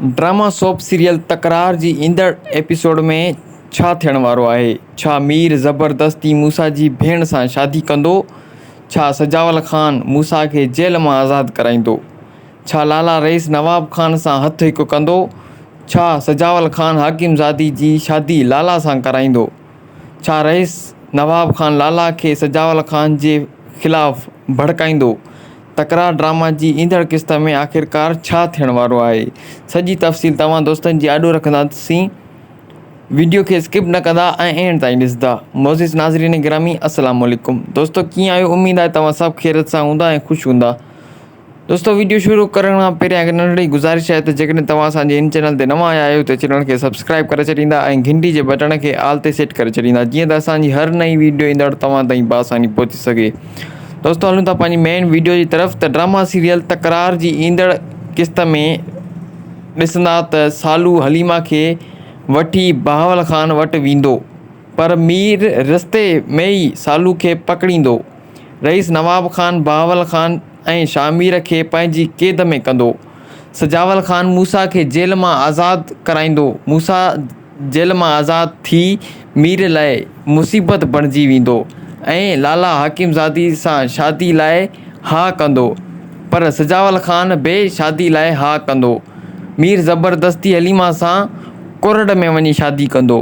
Drama soap serial تڪرار جي ايندڙ ايپيسوڊ ۾ ڇا ٿيڻ وارو آهي؟ ڇا مير زبردستي موسيٰ جي ڀيڻ سان شادي ڪندو؟ ڇا سجاول خان موسيٰ کي جيل مان آزاد ڪرائيندو؟ ڇا لالا رئيس نواب خان سان هٿ هڪ ڪندو؟ ڇا سجاول خان حاڪم زادي جي شادي لالا سان ڪرائيندو؟ ڇا رئيس نواب خان لالا کي سجاول خان جي خلاف ڀڙڪائيندو؟ تڪرار ڊراما جي ايندڙ قسط ۾ آخرڪار ڇا ٿيڻ وارو آهي سڄي تفصيل توهان دوستن جي آڏو رکنداسين ويڊيو کي اسڪپ نه ڪندا ۽ اينڊ تائين ڏسندا معزز ناظرين گرامي السلام عليڪم دوستو ڪيئن آهيو اميد آهي توهان سڀ خيرت سان هوندا ۽ خوش هوندا دوستو ويڊيو شروع ڪرڻ کان پهريان هڪ ننڍڙي گذارش آهي ته جيڪڏهن توهان اسان جي هن چينل تي نوان آيا آهيو ته چينل کي سبسڪرائب ڪري ڇڏيندا ۽ گهنٽي جي بٽڻ کي آل تي سيٽ ڪري ڇڏيندا جيئن ته اسان جي هر نئين ويڊيو ايندڙ توهان تائين بآساني پهچي سگهي دوستو هلون ٿا پنهنجي مين ويڊيو جي طرف ته ڊراما سيريل تڪرار جي ايندڙ قسط ۾ ڏسندا ته سالو حليما کي وٺي بهاول خان وٽ ويندو پر مير رستي ۾ ئي سالو کي پڪڙيندو رئيس نواب خان بهاول خان ۽ شاهمير کي پنهنجي قيد ۾ ڪندو سجاول خان موسيٰ کي جيل مان آزاد ڪرائيندو موسيٰ جيل مان آزاد ٿي مير لاء مصيبت بڻجي ويندو ۽ لالا حاڪم زادي سان شادي لاء ها ڪندو پر سجاول خان به شادي لاء ها ڪندو. مير زبردستي حليما سان ڪورٽ ۾ وڃي شادي ڪندو.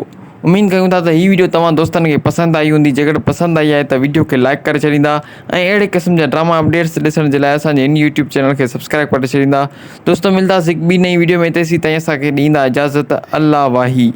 اميد ڪيون ٿا ته هي ويڊيو توهان دوستن کي پسند آئي هوندي جيڪڏهن پسند آئي آهي ته ويڊيو کي لائڪ ڪري ڇڏيندا ۽ اهڙي قسم جا ڊراما اپڊيٽس ڏسڻ جي لاء اسان جي هن يوٽيوب چينل کي سبسڪرائب ڪري ڇڏيندا. دوستو ملداسين هڪ ٻي نئين ويڊيو ۾ تيسين تائين اسان کي ڏيندا اجازت الله واهي.